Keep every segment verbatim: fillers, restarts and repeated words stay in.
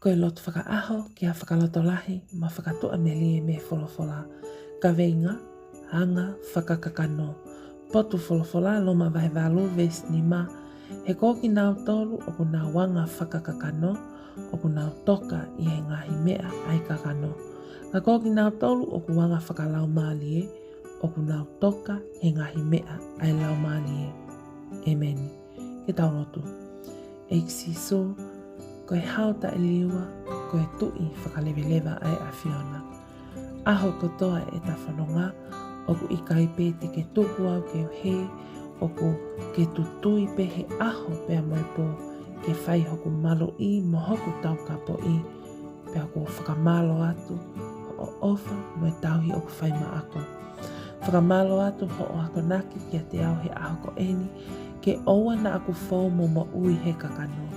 Ko e lotu fakaʻaho ki ha fakalotolahi mo ha fakatuʻamelie mei he folofola. Kaveinga: Anga fakakakano. Potu folofola, Loma vahe valu veesi nima: He ko kinautolu ʻoku nau anga fakakakano, ʻoku nau toka ʻi he ngaahi meʻa ʻa e kakano. Ka ko kinautolu ʻoku anga fakalaumālie, ʻoku nau toka he ngaahi meʻa ʻa e Laumālie. ʻEmeni. Ke tau lotu. ʻEiki Sīsū, ko e hao taʻeliua, ko e Tuʻi fakaleveleva ʻa e ʻAfiona. ʻAho kotoa ʻeta fononga, ʻoku ʻikai pē te ke tuku au ke u hē, ʻoku ke tutui pē he ʻaho pea mo e pō, ke fai hoku maluʻi mo hoku taukapoʻi, pea ʻoku ou fakamālō atu hoʻo ʻofa mo e tauhi ʻoku fai maʻaku. Fakamālō atu hoʻo akonaki kiate au he ʻaho ko eni, ke ʻoua naʻa ku fou mo moʻui he kakano,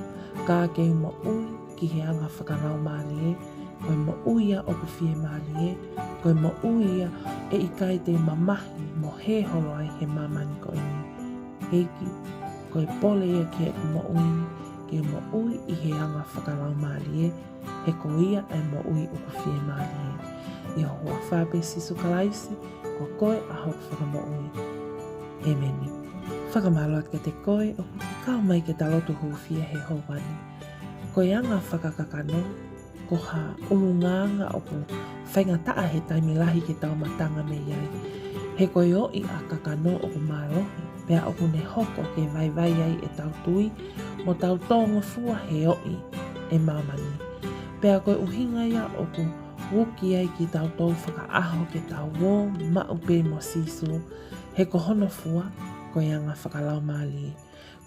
ka ke u moʻui ki he anga fakalaumālie, ko e moʻui ia ʻoku fiemālie, ko e moʻui ia ʻe ʻikai te u mamahi mo hē holo ai he māmani ko eni. ʻEiki, ko e pole ia ki heʻeku moʻui ni, ke u moʻui ʻi he anga fakalaumālie, he ko ia ʻa e moʻui ʻoku fiemālie. ʻI ho huafa pē Sīsū Kalaisi, ko koe ʻa hoku Fakamoʻui. ʻEmeni. Fakamālō atu kiate koe ʻoku ke kau mai ke ta lotu hūfia he houa ni. Ko e anga fakakakano, ko ha ʻulungaanga ʻoku faingataʻa he taimi lahi ke tau matanga mei ai. He ko e oʻi ʻa e kakano ʻoku mālohi, pea ʻoku ne hoko ke vaivai ai ʻetau tui, mo tau tōngofua he oʻi ʻe māmani. Pea ko e ʻuhinga ia ʻoku uki ai kitautolu fakaʻaho ke tau ō maʻu pē mo Sīsū, he ko hono fua, ko e anga fakalaumālie.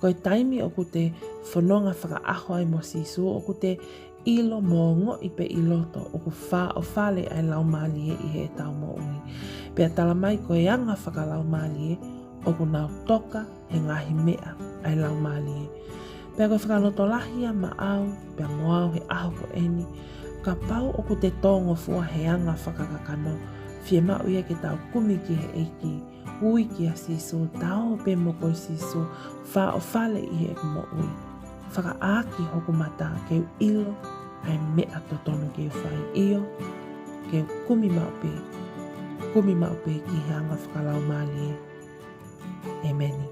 Ko e taimi ʻoku te fononga fakaʻaho ai mo Sīsū, ʻoku te ʻilo mo ongoʻi pē ʻi loto ʻoku fāʻofale ʻa e Laumālie ʻi heʻetau moʻui. Pea tala mai ko e anga fakalaumālie, ʻoku nau toka he ngaahi meʻa ʻa e Laumālie. Pea ko e fakalotolahi ia maʻau, pea mo au he ʻaho ko eni, kapau ʻoku te tōngofua he anga fakakakano, fiemaʻu ia ke tau kumi ki he ʻEiki, ui kia Sīsū, ta ō pē mo koe Sīsū, fāʻofale ʻi heʻeku moʻui. Fakaʻāki hoku mata ke u ʻilo ʻa e meʻa totonu ke u fai, ʻio, ke u kumi maʻu pē, kumi maʻu pē ki he anga fakalaumālie. ʻEmeni.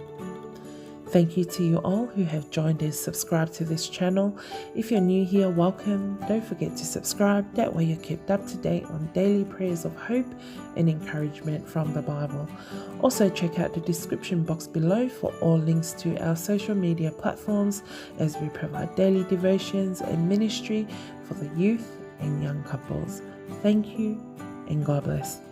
Thank you to you all who have joined and subscribed to this channel. If you're new here, welcome. Don't forget to subscribe. That way you're kept up to date on daily prayers of hope and encouragement from the Bible. Also, check out the description box below for all links to our social media platforms as we provide daily devotions and ministry for the youth and young couples. Thank you and God bless.